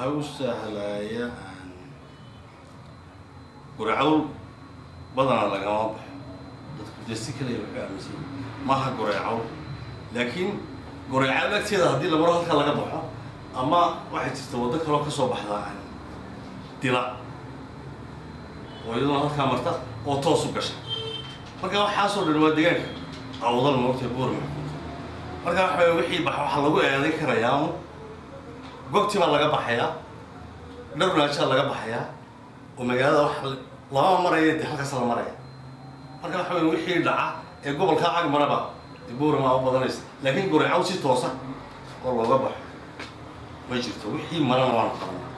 Waxaa u sahlaya Gurcawl badanaa lagama baxo. Dadku dee si kale waxay aaminsan yihiin maaha Goreecawl, laakiin Goreecawl agteeda haddii la maro, halka laga baxo, ama waxay jirta waddo kaloo kasoo baxdaa Dila oo iyaduna halkaa marta oo toos u gasha. Marka waxaasoo dhan waa deegaanka Awdal, moogtay, Buurma. Marka waxa wey, wixii bax waxaa lagu eedayn karayaa gogti baa laga baxayaa, Dharnaajaa laga baxayaa oo magaalada wax lama maraya, dee halkaas la maraya. Marka waxa wey, wixii dhaca ee gobolkaa ag maraba dee Buurama u badanaysa, laakiin Goreecaw si toosa oo looga baxo ma jirto. Wixii marana waanu qabanaa.